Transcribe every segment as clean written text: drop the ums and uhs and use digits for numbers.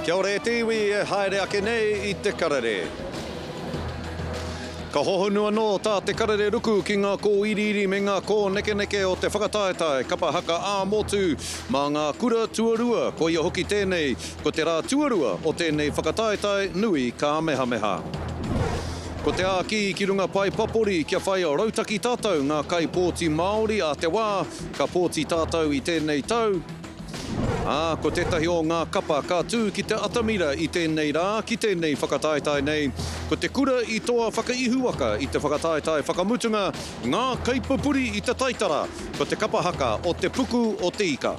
Kia ora e te iwi e haere ake nei i te karere. Ka hohonu anō tā te karere ruku ki ngā kōiriiri me ngā kōnekeneke o te whakataetae kapa haka ā-motu mā ngā kura tuarua, koia hoki tēnei, ko te rā tuarua o tēnei whakataetae nui kāmehameha. Ko te āki ki runga pae papori kia whai rautaki tātou ngā kaipōti Māori a te wā ka pōti tātou i tēnei tau, Ā, ko tētahi o ngā kapa ka tū ki te atamira i tēnei rā, ki tēnei whakataetae nei, ko te kura i toa whakaihuwaka i te whakataetae whakamutunga, ngā kaipupuri i te taitara, ko te kapa haka o Te Puku o Te Ika.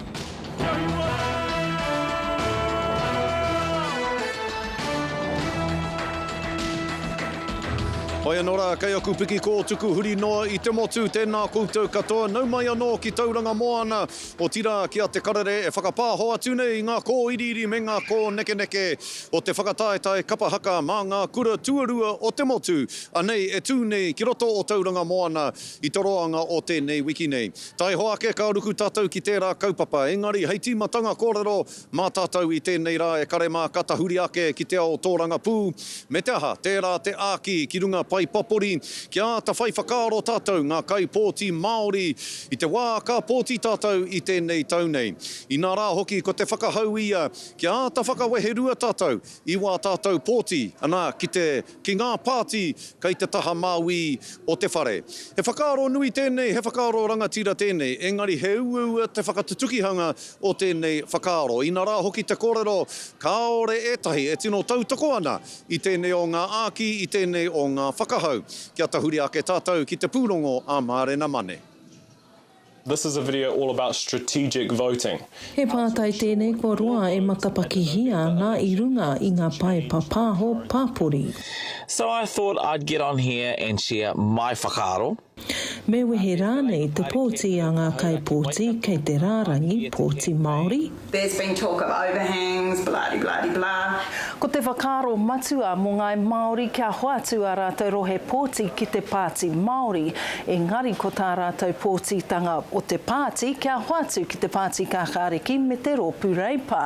Whai anō rā, kei aku piki kōtuku huri noa i te motu, tēnā koutou katoa, nau mai anō ki Tauranga Moana, Otirā, ki a Te Karere e whakapāho atu nei i ngā kōiriiri me ngā kōnekeneke o te whakataetae kapa haka mā ngā kura tuarua o te motu, anei e tū nei ki roto o Tauranga Moana i te roanga o tēnei wiki nei. Taihoa ake ka ruku tātou ki tērā kaupapa, engari hei tīmatanga kōrero Mā tātou i tēnei rā e kare mā ka tahuri ake ki te ao tōrangapū, me te aha, tērā te āki ki runga pae papori kia āta whai whakaaro tātou ngā kaipōti Māori i te wā ka pōti tātou i tēnei tau nei. Inā rā hoki ko te whakahau ia kia āta whakaweherua tātou i wā tātou pōti, ana, ki te ki ngā pāti kei te taha māuī o te whare. He whakaaro nui tēnei, he whakaaro rangatira tēnei, engari he uaua te whakatutukihanga o tēnei whakaaro. Inarā hoki te kōrero, kāore ētahi e tino tautoko ana i tēnei o ngā āki, i tēnei o ngā whakahau. Kia tahuri ake tātou ki te pūrongo a Mārena Mane. This is a video all about strategic voting. He pātai tēnei kua roa e matapakihia ana i runga i ngā pae papāho pāpori. So I thought I'd get on here and share my whakaaro. Me wehe rānei te pōti a ngā kaipōti kei te rārangi pōti Māori? There's been talk of overhangs, blah-de-blah-de-blah. Ko te whakaaro matua mō ngāi Māori kia hoatu ā rātou rohe pōti ki te Pāti Māori, engari ko tā rātou pōtitanga o te pāti kia hoatu ki te Pāti Kākāriki me te Rōpū Reipa.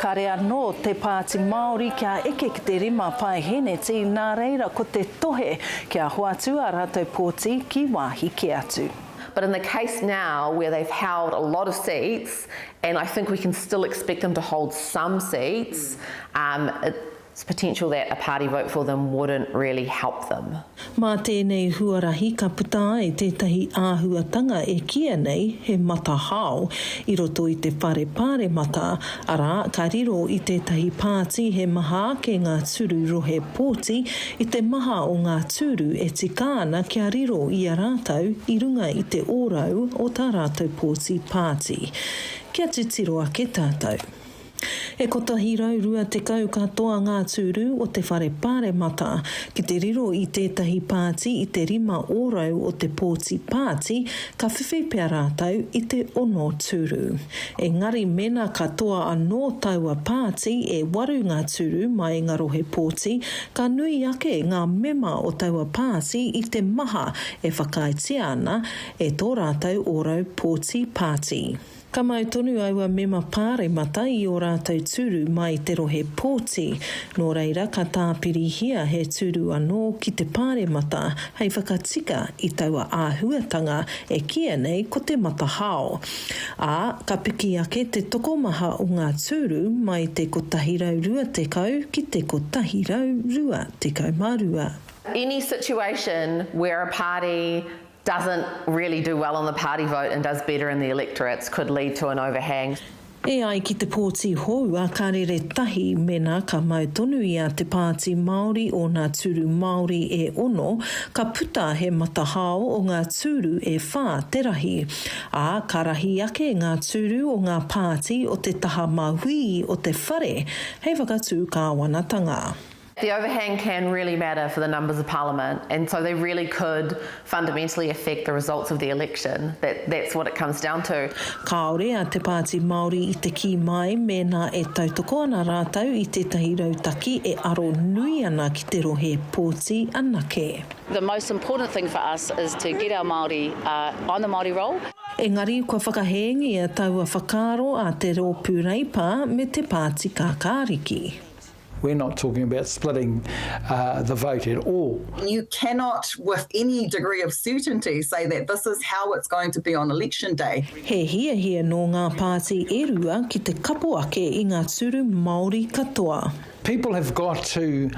Kare anō te Pāti Māori kia eke ki te 5 paeheneti, nā reira ko te tohe kia hoatu ā rātou pōti ki wāhi kē atu. But in the case now where they've held a lot of seats and I think we can still expect them to hold some seats, um, it's potential that a party vote for them wouldn't really help them. Mā tēnei huarahi ka puta ai tētahi āhuatanga e kīia nei he matahao i roto i te whare pāremata, arā, ka riro i tētahi pāti he maha ake ngā tūru rohe pōti i te maha o ngā tūru e tika ana kia riro i a rātou i runga i te ōrau o tā rātou pōti pāti. Kia titiro ake tātou. E 120 katoa ngā tūru o te Whare Pāremata. Ki te riro i tētahi pāti i te 5 ōrau o te pōti pāti, ka whiwhi pea rātou i te ono tūru. Engari mēnā ka toa anō taua pāti e waru ngā tūru mai i ngā rohe pōti, ka nui ake ngā mema o taua pāti i te maha e whakaaetia ana e tō rātou ōrau pōti pāti. Ka mau tonu aua mema pāremata i ō rātou tūru mai i te rohe pōti, nō reira ka tāpirihia he tūru anō ki te pāremata hei whakatika i taua āhuatanga e kīia nei ko te matahao. Ā, ka piki ake te tokomaha o ngā tūru mai te 120 ki te 122. Any situation where a party doesn't really do well on the party vote and does better in the electorates could lead to an overhang. E ai ki te pōti hou a Ka Rere Tahi mēnā ka mau tonu i a Te Pāti Māori ōna tūru Māori e ono, ka puta he matahao o ngā tūru e whā te rahi. Ā, ka rahi ake ngā tūru o ngā pāti o te taha mauī o te whare hei whakatū kāwanatanga. The overhang can really matter for the numbers of parliament and so they really could fundamentally affect the results of the election. That, that's what it comes down to. Kāore a Te Pāti Māori i te kī mai mēnā e tautoko ana rātou i tētahi rautaki e aro nui ana ki te rohe pōti anake. The most important thing for us is to get our Māori on the Māori roll. Engari kua whakahēngia taua whakaaro a te Rōpū Reipa me te Pāti Kākāriki. We're not talking about splitting the vote at all. You cannot with any degree of certainty say that this is how it's going to be on election day. He hiahia nō ngā pāti e rua ki te kapo ake i ngā tūru Māori katoa. People have got to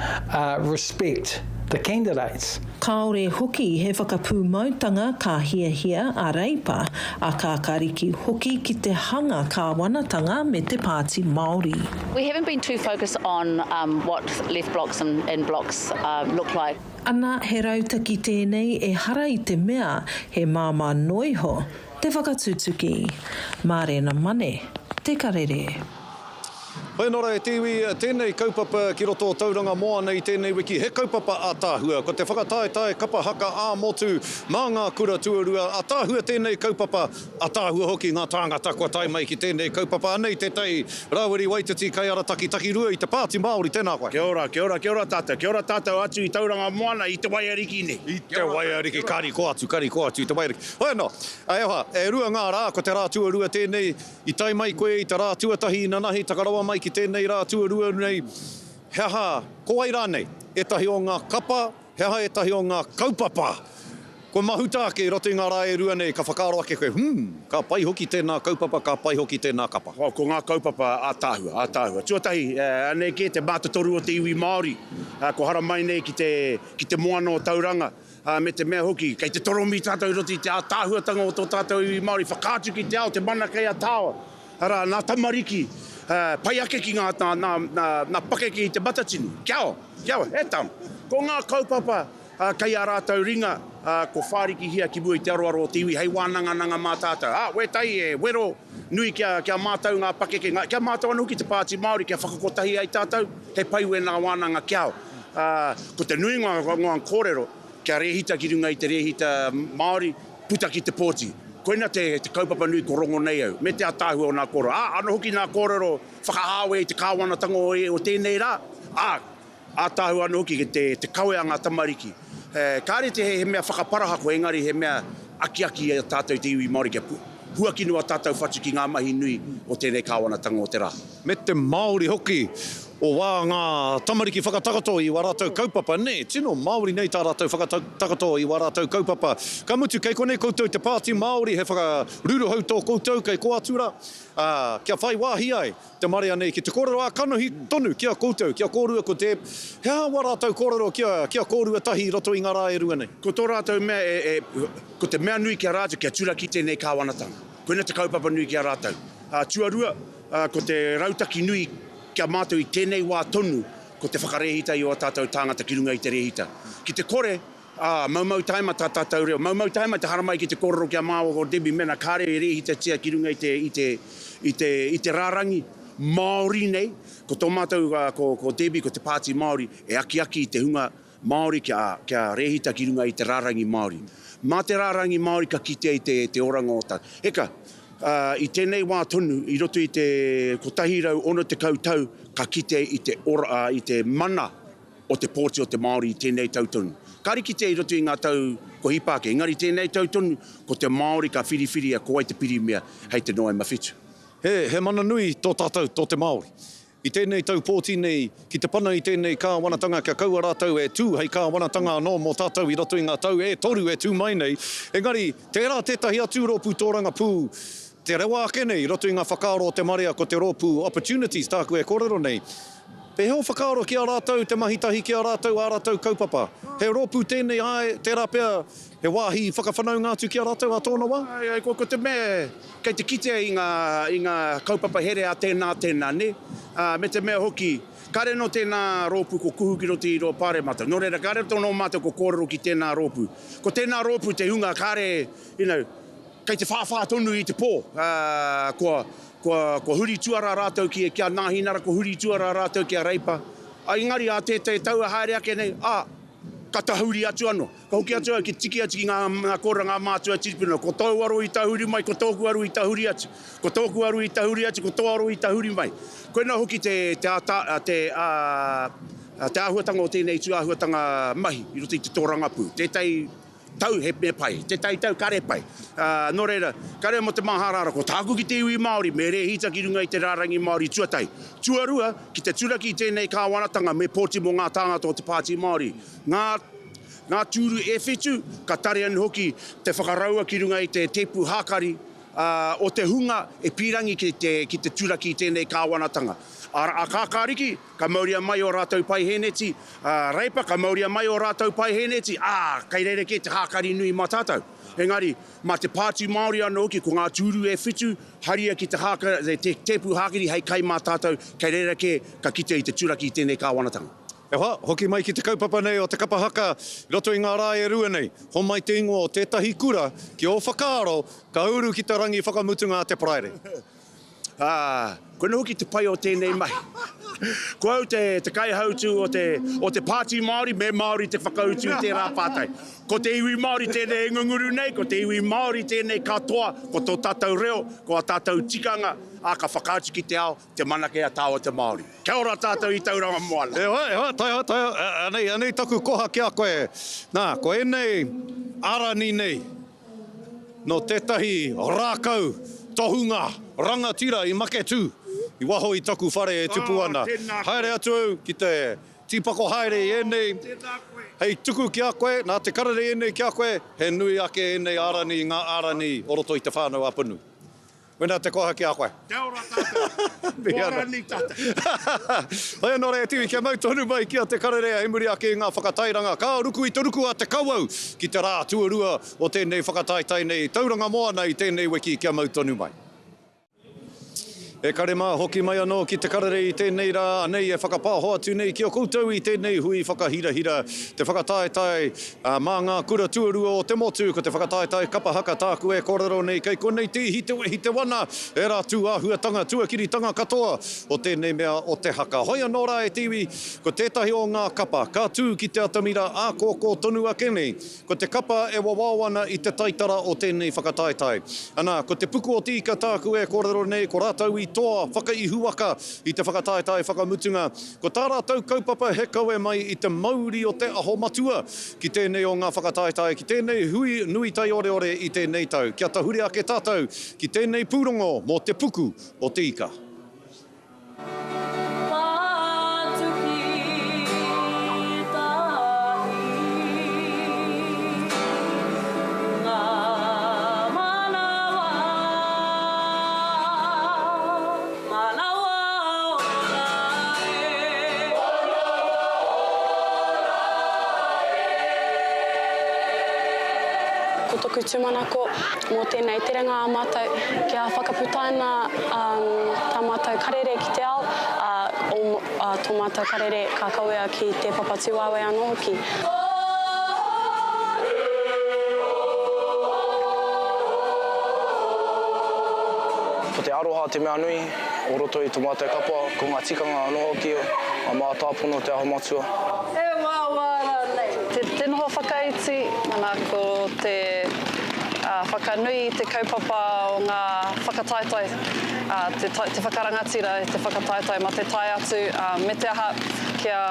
respect the candidates. Kāore hoki he whakapūmautanga ka hiahia a Reipa, a Kākāriki hoki ki te hanga kāwanatanga me te Pāti Māori. We haven't been too focused on what left blocs and blocs look like. Ana, he rautaki tēnei ehara i te mea he māmā noa iho te whakatutuki. Mārena Mane, Te Karere. Hoi anō rā e te iwi, tēnei kaupapa ki roto o Tauranga Moana i tēnei wiki, he kaupapa ātaahua. Ko te whakataetae kapa haka ā-motu mā ngā kura tuarua, ātaahua tēnei kaupapa, ātaahua hoki ngā tāngata kua tae mai ki tēnei kaupapa. Anei tētahi Rāwiri Waititi kaiarataki takirua i te Pāti Māori, tēnā koe. Kia ora, kia ora, kia ora tātou. Kia ora tātou atu i Tauranga Moana i te Waiariki nei. I te Waiariki, kari ko atu, kari ko atu i te Waiariki. Hoi anō, e hoa, e rua ngā rā, ko te rā tuarua tēnei, I tae mai koe i te rā tuatahi inanahi, taka rawa mai ki tēnei rā tuarua nei, he aha, ko wai rānei ētahi o ngā kapa, he aha ētahi o ngā kaupapa kua mahuta ake i roto i ngā rā e rua nei, ka whakaaro ake koe, hmm, ka pai hoki tēnā kaupapa, ka pai hoki tēnā kapa. Oh, ko ngā kaupapa ātaahua, ātaahua. Tuatahi, anei kē te mātotoru o te iwi Māori, kua haramai nei ki te, ki te moana o Tauranga, Ā, me te mea hoki, kei te toromi tātou i roto i te ātaahuatanga o tō tātou iwi Māori, whakaatu ki te ao te mana kei a Tāoa, arā, nā tamariki, ā, pai ake ki ngā, nā, nā, nā, nā pakeke i Te Matatini. Kia ora, kia ora, e tama. Ko ngā kaupapa, ā, kei ā rātou ringa, ā, ko whārikihia ki mua i te aroaro o te iwi hei wānangananga mā tātou. Ā, wētahi e wero nui kia, kia mātau ngā pakeke, ngā, kia mātau anō hoki te Pāti Māori kia whakakotahi ai tātou, he pai wēnā wānanga kia ao. Ā, ko te nuinga o ngā kōrero, kia rēhita ki runga i te rēhita Māori, puta ki te pōti. Koina te, te kaupapa nui ko rongo nei au, me te ataahua o ngā kōrero. Ā, anō hoki ngā kōrero whakahāwe i te kāwanatanga o, o tēnei rā, ā, ātaahua anō hoki te, te kawe a ngā tamariki. E, kāre te he mea whakaparahako, engari he mea akiaki i a tātou te iwi Māori kia huakino a tātou whatu ki ngā mahi nui o tēnei kāwanatanga o te rā. Me te Māori hoki o wā ngā tamariki whakatakoto i wā rātou kaupapa, nē, tino Māori nei tā rātou whakatakoto i wā rātou kaupapa. Ka mutu, kei konei koutou te Pāti Māori, he whakaruruhau tō koutou, kei kō atu rā, ā, kia whai wāhi ai te marea nei ki te kōrero ā-kanohi tonu ki a koutou, ki a kōrua ko Deb, he aha wā rātou kōrero ki a, ki a kōrua tahi i roto i ngā rā e rua nei? Ko tō rātou mea e, e, ko te mea nui ki a rātou kia turaki tēnei kāwanatanga. Koina te kaupapa nui ki a rātou. Ā, tuarua, ā, ko te rautaki nui ki a mātou i tēnei wā tonu, ko te whakarēhita i ō tātou tāngata ki runga i te rēhita. Ki te kore, ā, maumau taima tā tātou reo, maumau taima te haramai ki te kōrero ki a māua ko Debbie mēnā kāre e rēhitatia ki runga i te, i te, i te, i te rārangi Māori nei. Ko tō mātou, ā, ko, ko Debbie, ko te Pāti Māori, e akiaki i te hunga Māori kia, kia rēhita ki runga i te rārangi Māori. Mā te rārangi Māori ka kitea i te, te oranga o tā. Heka, ā, i tēnei wā tonu, i roto i te 160 tau, ka kitea i te ora, ā, i te mana o te pōti o te Māori i tēnei tau tonu. Kāre kitea i roto i ngā tau kua hipa ake, engari i tēnei tau tonu, ko te Māori ka whiriwhiria ko wai te pirimia hei te Noema 7. He, he mana nui tō tātou, tō te Māori. I tēnei tau pōti nei, ki te pana i tēnei kāwanatanga kia kaua rātou e tū hei kāwanatanga anō mō tātou i roto i ngā tau e toru e tū mai nei. Engari, tērā tētahi atu rōpū tōrangapū te rewa ake nei i roto i ngā whakaaro o te marea ko te rōpū Opportunities tāku e kōrero nei. Pēhea ō whakaaro ki a rātou, te mahi tahi ki a rātou, ā rātou kaupapa? He rōpū tēnei, āe, tērā pea he wāhi whakawhanaunga atu ki a rātou ā tōna wā? Āe, āe, ko te mea Kei te kitea i ngā, i ngā kaupapa here a tēnā, tēnā, nē? Ā, me te mea hoki, kāre anō tēnā rōpū ko kuhu ki roto i rō Pāremata. Nō reira, kāre anō mātou ko kōrero ki tēnā rōpū. Ko tēnā rōpū te hunga kāre, you know, kei te whāwhā tonu i te pō. Ā, kua, kua, kua huri tuarā rātou ki, ki a Nāhinara, kua huri tuarā rātou ki a Reipa. Ā, engari ā tētahi tau e haere ake nei, ā, ka tahuri atu anō. Ka hoki atu au ki tiki atu ki ngā, ngā kōrero ngā mātua tīpuna, ko tōu aro i tahuri mai, ko tōku aro i tahuri atu, ko tōku aro i tahuri atu, ko tō aro i tahuri mai. Koinā hoki te, te ata, te, ā, te āhuatanga o tēnei tū āhuatanga mahi i roto i te tōrangapū. Tētahi. Tau he mea pai, tētahi tau kare pai. Ā, nō reira, kare mō te māharahara, ko tāku ki te iwi Māori, me rēhita ki runga i te rārangi Māori tuatahi. Tuarua, ki te turaki i tēnei kāwanatanga me pōti mō ngā tāngata o te Pāti Māori. Ngā, ngā tūru e whitu, ka tare anō hoki te whakaraua ki runga i te tēpu hākari, ā, o te hunga e pīrangi ki te, ki te turaki i tēnei kāwanatanga. Ā, a Kākāriki, Ka mauria mai ō rātou paihēneti, ā, Reipa, ka mauria mai ō rātou paihēneti, ā, kei rerekē te hākari nui mā tātou. Engari, mā te Pāti Māori anō hoki, ko ngā tūru e whitu, haria ki te hāka, te tēpu hākari hei kai mā tātou, kei reira kē ka kite i te turaki i tēnei kāwanatanga. E hoa, hoki mai ki te kaupapa nei o te kapa haka i roto i ngā rā e rua nei. Homai te ingoa o tētahi kura ki ō whakaaro ka uru ki te rangi whakamutunga a te Paraire. Ā, koinā hoki te pai o tēnei mahi. Ko au te, te kaihautū o te, o te Pāti Māori, me Māori te whakautu i tērā pātai. Ko te iwi Māori tēnei e ngunguru nei, ko te iwi Māori tēnei katoa, ko tō tātou reo, ko ā tātou tikanga, ā, ka whakaatu ki te ao, te mana kei a tāua te Māori. Kia ora tātou i Tauranga Moana. E hoa, e hoa, taea, taea, anei, anei taku koha ki a koe. Nā, ko ēnei ārani nei, Nō tētahi rākau tohunga rangatira i Maketū, i waho i taku whare e tupu ana. Haere atu au ki te tīpako haere i ēnei hei tuku ki a koe, nā te karere ēnei ki a koe, he nui ake ēnei ārani i ngā ārani o roto i Te Whānau a Apanui. Wena te koha ki a koe. Kia ora tātou. Kua rani tātou. Hoi anō re Tiwi, kia mau tonu mai ki a Te Karere hei muri ake i ngā whakatairanga. Ka ruku i te ruku a Te Kawau ki te rā tuarua o tēnei whakataetae nei, Tauranga Moana i tēnei wiki, kia mau tonu mai. E kare mā, hoki mai anō ki Te Karere i tēnei rā, anei e whakapāho atu nei ki a koutou i tēnei hui whakahirahira, te whakataetae mā ngā kura tuarua o te motu, ko te whakataetae kapa haka tāku e kōrero nei, kei konei te ihi, te wehi, te wana, ērā tū āhuatanga, tuakiritanga katoa o tēnei mea o te haka. Hoi anō rā e te iwi, ko tētahi o ngā kapa ka tū ki te atamira ākōkō tonu ake nei, Ko te kapa e wawao ana i te taitara o tēnei whakataetae. Ana, ko Te Puku o Te Ika tāku e kōrero nei, ko rātou i toa whakaihuwaka i te whakataetae whakamutunga. Ko tā rātou kaupapa he kawe mai i te mauri o Te Aho Matua ki tēnei o ngā whakataetae, ki tēnei hui nui taioreore i tēnei tau. Kia tahuri ake tātou ki tēnei pūrongo mō Te Puku o Te Ika. Ko toku tumanako mo tenei terenga a matou kia whakaputaina tā mātou karere ki te ao, ā, o tō mātou karere ka kawea ki te papa tūāwai anō hoki. Ko te aroha te mea nui o roto i to mātou kapa, ko ngā tikanga anō hoki, ngā mātāpono o Te Aho Matua. He wāwā rānei. Te noho whakaiti, mana ko te whakanui i te kaupapa o ngā whakataetae, te te whakarangatira i te whakataetae ma te tae atu, me te aha, kia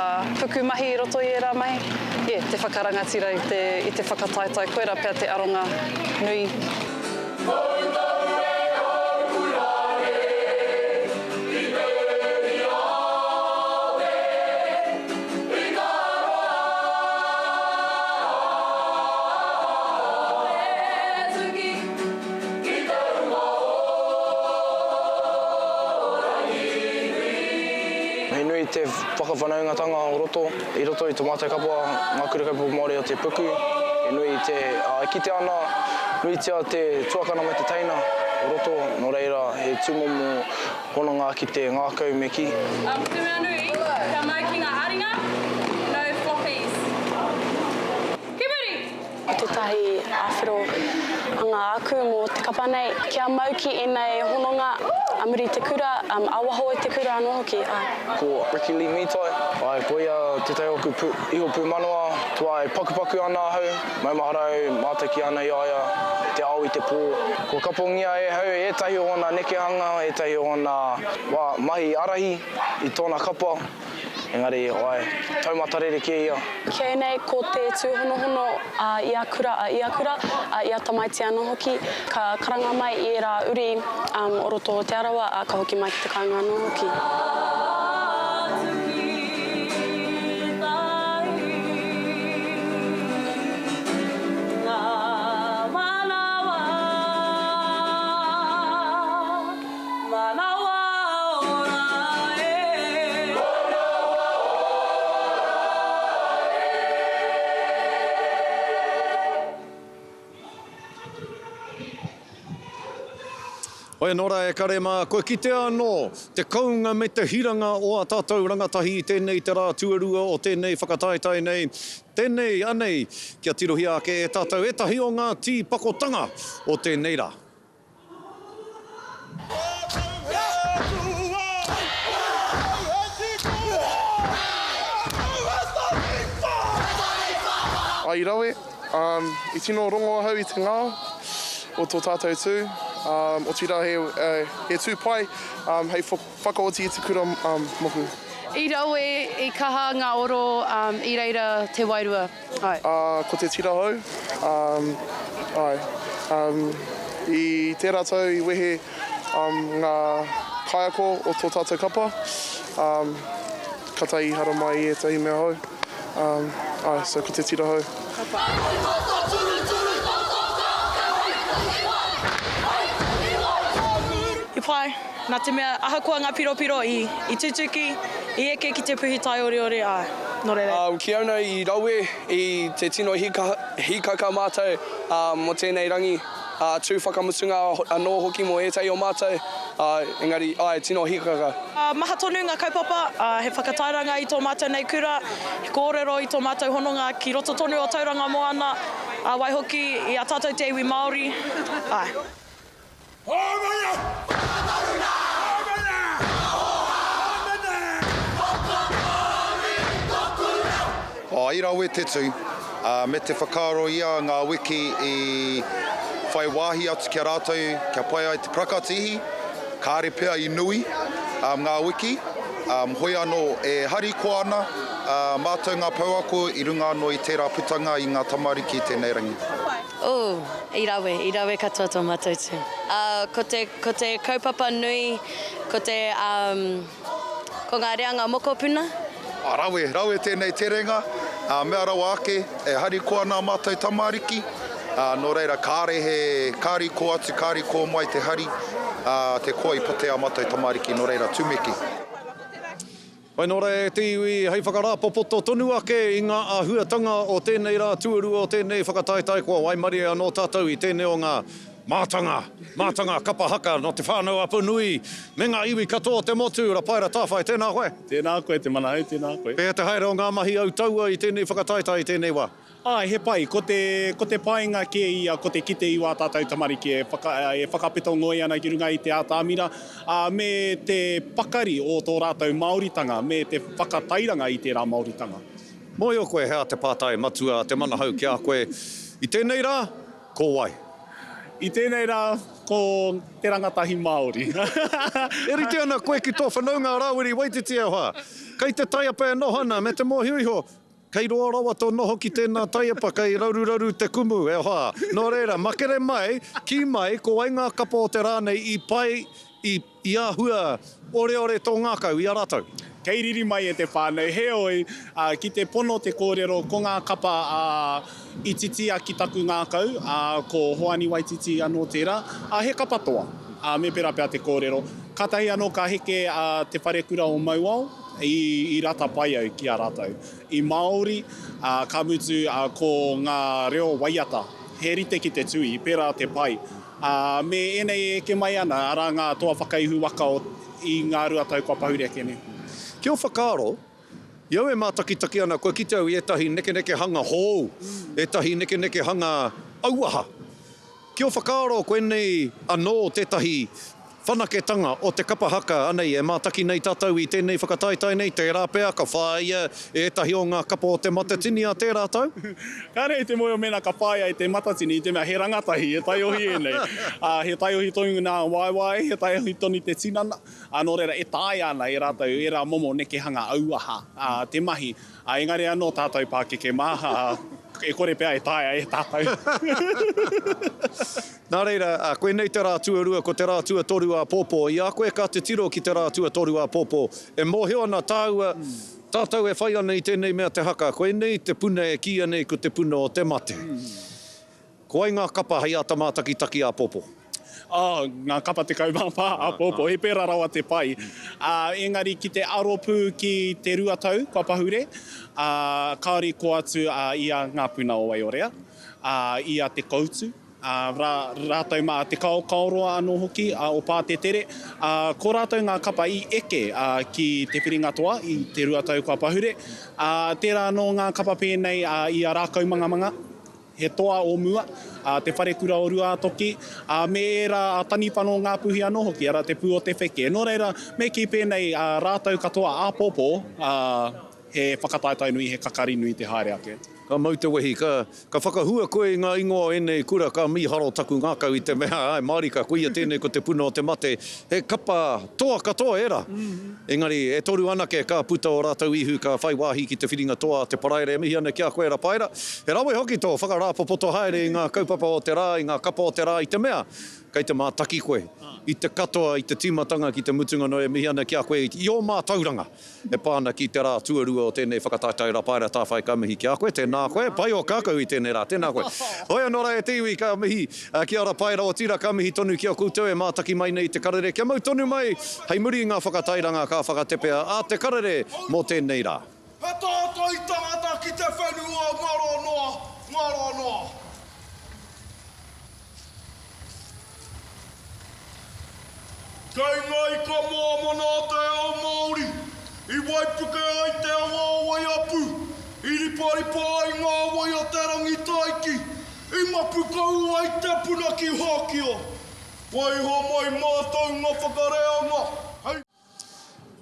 puku mahi i roto i ērā mahi, yeah, te whakarangatira i te i te whakataetae, koirā pea te aronga nui. He nui te whakawhanaungatanga o roto, i roto i to mātou kapa, ngā kura kaupapa Māori o Te Puku, he nui te, e kitea ana nuitia te tuakana me te teina o roto, nō reira he tūmomo hononga ki te ngākau me kī. Ko te mea nui, kia mau ki ngā āringa, no floppies. Ki muri! Ko tētahi āwhero anga āku mō te kapa nei, kia mau ki ēnei hononga a muri i te kura, a waho i te kura anō hoki, āe. Ko Ricky Lee Mitai, āe, ko ia tētahi o aku iho pūmanawa, tuā e pakupaku ana ahau, maumahara au, mātaki ana i a ia, te ao i te pō. Kua kapongia e ahau ētahi o ana nekehanga, ētahi o ana wā mahi ārahi i tōna kapa. Engari, āe, taumata rerekē ia. Ki au nei, ko te tūhonohono a ia kura, a ia kura, a ia tamaiti anō hoki, ka karanga mai i ērā uri o roto o Te Arawa, ā, ka hoki mai ki te kāinga anō hoki. Manawa ora e. Manawa ora e. Hoi anō rā e kare mā, kua kitea anō te kounga me te hiranga o ā tātou rangatahi i tēnei te rā tuarua o tēnei whakataetae nei. Tēnei, anei, kia tirohia ake e tātou ētahi o ngā tīpakotanga o tēnei rā. I rawe, i tino rongo ahau i te ngao o tō tātou tū, otirā he tū pai hei whakaoti i te kura moku. I rawe, i kaha ngā oro, i reira te wairua. Āe. Ā, ko te tira hou, āe. I tērā tau i wehe ngā kaiako o tō tātou kapa, katahi i haramai i ētahi mea hou. Āe, so ko te tira hou. I pai, nā te mea ahakoa ngā piropiro i tutuki, i eke ki te puhi taioreore, āe, nō reira. Ki au nei i rawe, i te tino hīkaka mātou mō tēnei rangi, tū whakamutunga anō hoki mō ētahi o mātou, engari, āe, tino hīkaka. Maha tonu ngā kaupapa, he whakatairanga i tō mātou nei kura, he kōrero i tō mātou hononga ki roto tonu o Tauranga Moana, waihoki i a tātou te iwi Māori, āe. I rawe te tū, me te whakaaro ia ngā wiki i whai wāhi atu ki a rātou kia pai ai te parakatihi, kāre pea i nui ngā wiki, hoi anō e harikoa ana mātou ngā pouako i runga anō i tērā putanga i ngā tamariki i tēnei rangi. Ooh, i rawe, i rawe katoa tō mātou tū. Uh, ko te, ko te kaupapa nui, ko te, um, ko ngā reanga mokopuna. Ah, rawe, rawe tēnei terenga, ā, mea rawa ake, e harikoa ana ā mātou tamariki, ā, nō reira, kāre he, kāre i kō atu, kāre i kō mai te hari, ā, te koa i pate ā mātou tamariki, nō reira, tumeke. Whai nō reira e te iwi, hei whakarāpopoto tonu ake i ngā āhuatanga o tēnei rā tuarua o tēnei whakataetae kua waimarie anō tātou i tēnei o ngā mātanga, mātanga kapa haka nō Te Whānau-a-Apanui me ngā iwi katoa o te motu. Rapaera Tāwhai, tēnā koe. Tēnā koe Te Manahau, tēnā koe. Pēhea te haere o ngā mahi autaua i tēnei whakataetae i tēnei wā? Āe, he pai. Ko te, ko te painga kē ia, ko te kite i wā tātou tamariki e whaka, e whakapeto ngoi ana ki runga i te atamira, ā, me te pakari o tō rātou Māoritanga, me te whakatairanga i tērā Māoritanga. Mōhio koe he aha te pātai matua a Te Manahau ki a koe i tēnei rā, ko wai? I tēnei rā, ko te rangatahi Māori. E rite ana koe ki tō whanaunga a Rāwiri Waititi e hoa. Kei te taiapa e noho ana me te mōhio iho, Kei roa rawa tō noho ki tēnā taiapa, kei raruraru te kumu, e hoa. Nō reira, makere mai, kī mai, ko wai ngā kapa o te rā nei i pai, i, i āhua oreore tō ngākau i a rātou? Kei riri mai e te whānau, heoi, ā, ki te pono te kōrero, ko ngā kapa, ā, i titia ki taku ngākau, ā, ko Hoani Waititi anō tērā, ā, he kapa toa, ā, me pērā pea te kōrero. Kātahi anō ka heke a Te Wharekura o Mauao, I rata pai au ki a rātou. I Māori, ā, ka mutu, ā, ko ngā reo waiata, he rite ki te tūī, pērā te pai. Ā, me ēnei e eke mai ana, arā ngā toa whakaihu waka o, i ngā ruatau kua pahure ake nei. Ki ō whakaaro, i au e mātakitaki ana, kua kite au i ētahi nekenekehanga hou, ētahi nekenekehanga auaha. Ki ō whakaaro, koinei anō tētahi. whanaketanga o te kapa haka, anei, e mātaki nei tātou i tēnei whakataetae nei, tērā pea ka whāia ētahi o ngā kapa o Te Matatini a tērā tau? Kāre i te mōhio mēnā ka whāia e Te Matatini i te mea he rangatahi, he taiohi ēnei. Ā, he taiohi tonu ngā waewae, he taiohi tonu te tinana, ā, nō reira e taea ana e rātou ērā momo nekehanga auaha, ā, te mahi. Ā, engari anō tātou pākeke mā, ā, e kore pea e taea e tātou. Nā reira, koinei te rā tuarua, ko te rā tuatoru āpōpō. I a koe ka titiro ki te rā tuatoru āpōpō, e mōhio ana tāua, tātou e whai ana i tēnei mea te haka, koinei te puna e kīia nei ko te puna o te mate. Ko wai ngā kapa hei āta mātakitaki āpōpō? Oh, ngā kapa 14 āpōpō, he pērā rawa te pai. Ā, engari ki te aro pū ki te 2 tau kua pahure, ā, kāore i kō atu i a Ngā Puna o Waiorea, ā, i a Te Koutu, ā, rā, rātou mā Te Kaokaoroa anō hoki, ā, o Pātetere, ā, ko rātou ngā kapa i eke, ā, ki te whiringa toa i te 2 tau kua pahure, ā, tērā anō ngā kapa pēnei, ā, i a Rākaumangamanga, he toa o mua, ā, Te Wharekura o Ruātoki, ā, me ērā a Taniwha nō Ngāpuhi anō hoki, arā, Te Pū o Te Wheke. Nō reira, me kī pēnei, ā, rātou katoa āpōpō, ā, He whakataetae nui, he kakari nui te haere ake. Ka mau te wehi, ka, ka whakahua koe i ngā ingoa o ēnei kura, ka mīharo taku ngākau i te mea, āe mārika, koia tēnei ko te puna o te mate, he kapa toa katoa ērā. Engari, e toru anake ka puta ō rātou ihu ka whai wāhi ki te whiringa toa a te Paraire. E mihi ana ki a koe, Rapaera. He rawe hoki tō whakarāpopoto haere i ngā kaupapa o te rā, i ngā kapa o te rā, i te mea, kei te mātaki koe i te katoa, i te tīmatanga ki te mutunga noa e mihi ana ki a koe i ō mātauranga. E pā ana ki te rā tuarua o tēnei whakataetae Rapaera Tāwhai ka mihi ki a koe, tēnā koe, pai ō kākau i tēnei rā, tēnā koe. Hoi anō rā e te iwi ka mihi ki a Rapaera otirā ka mihi tonu ki a koutou e mātaki mai nei i te karere kia mau tonu mai hei muri i ngā whakatairanga ka whakatepea a te karere mō tēnei rā. He tātai tangata ki te whenua ngaro noa, ngaro noa. Kei ngā ika moamana o te ao Māori, i waipuke ai te awa o Waiapu, i riparipa ai ngā wai o te Rangitaiki, i mapu kau ai te puna ki Hākio. Waiho mai mātou ngā whakareanga hei.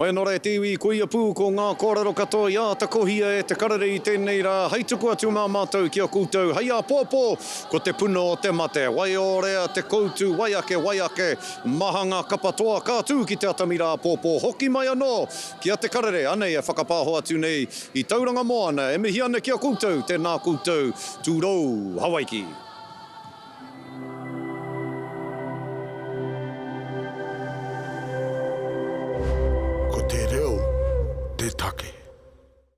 Whai anō rā e te iwi, koia pū ko ngā kōrero katoa i āta kohia e te karere i tēnei rā, hei tuku atu mā mātou ki a koutou, hei āpōpō, ko te puna o te mate, Waiorea, te koutu, wai ake, wai ake, maha ngā kapa toa ka tū ki te atamira āpōpō, hoki mai anō ki a te karere, anei e whakapāho atu nei i Tauranga Moana, e mihi ana ki a koutou, tēnā koutou, tūrou, Hawaiki.